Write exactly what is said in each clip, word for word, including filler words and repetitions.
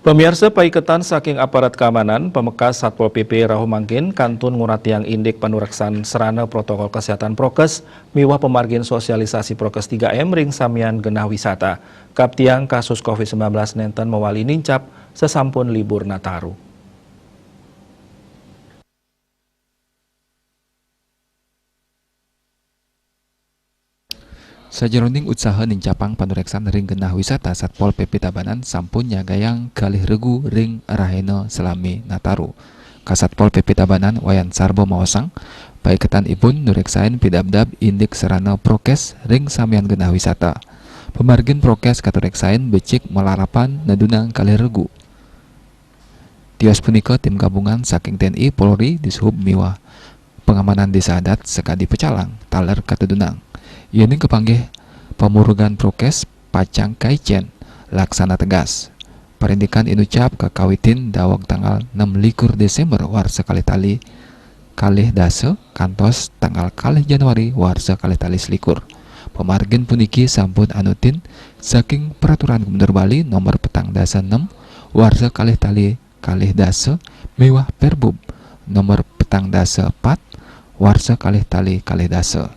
Pamiarsa, paiketan saking aparat kaamanan, pamekas Satpol P P Rahu mangkin kantun nguratiang indik panureksan sarana protokol kesehatan prokes miwah pamargin sosialisasi prokes tiga M ring samian genah wisata. Kaptiang kasus covid sembilan belas nenten mawali nincap sasampun libur Nataru. Sajeroning utsaha nincapang panureksan ring genah wisata, Satpol P P Tabanan sampun nyagayang kalih regu ring rahina salami Nataru. Kasatpol P P Tabanan, Wayan Sarbo, maosang, paiketan ipun nureksain pidabdab indik sarana prokes ring samian genah wisata. Pamargin prokes katureksain becik malarapan nedunang kalih regu. Tios punika tim gabungan saking T N I, Polri, Dishub miwah pangamanan desa adat sakadi pecalang taler katedunang. Yening kapanggih pamurugan prokes pacang kaicen laksana tegas. Parindikan inucap kakawitin daweg tanggal enam likur Desember warsa kalih tali kalih dasa kantos tanggal kalih Januari warsa kalih tali selikur. Pamargin puniki sampun anutin saking Peraturan Gubernur Bali nomor petang dasa enam warsa kalih tali kalih dasa miwah Perbub nomor petang dasa pat warsa kalih tali kalih dasa.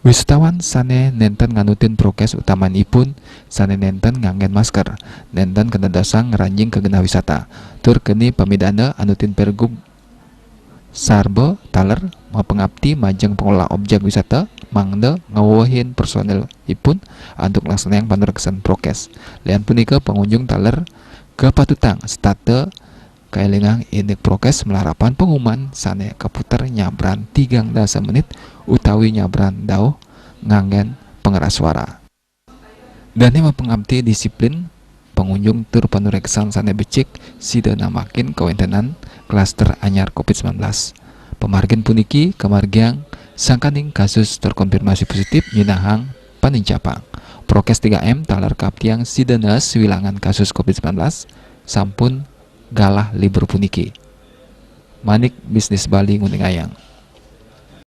Wisatawan sane nenten nganutin prokes utamanipun sane nenten nganggen masker, nenten kanedosang ngranjing ka genah wisata, tur keni pamidana anutin Pergub Sarba taler mapangapti majeng pengelola objek wisata mangda ngawewehin personilipun antuk nglaksanayang panureksan prokes. Lian punika, pangunjung taler kapatutang setata kaelingang indik prokes malarapan pengumuman sane kaputer nyabran tigang dasa menit utawi nyabran dauh nganggen pengeras suara. Dane mapangapti disiplin pangunjung tur panureksan sane becik sida namakin kawentenan klaster anyar covid sembilan belas. Pamargin puniki kamargiang sangkaning kasus terkonfirmasi positif nyinahang panincapang prokes tiga M taler kaptiang sida nees wilangan kasus covid sembilan belas sampun galah libur puniki. Manik Bisnis Bali nguningayang.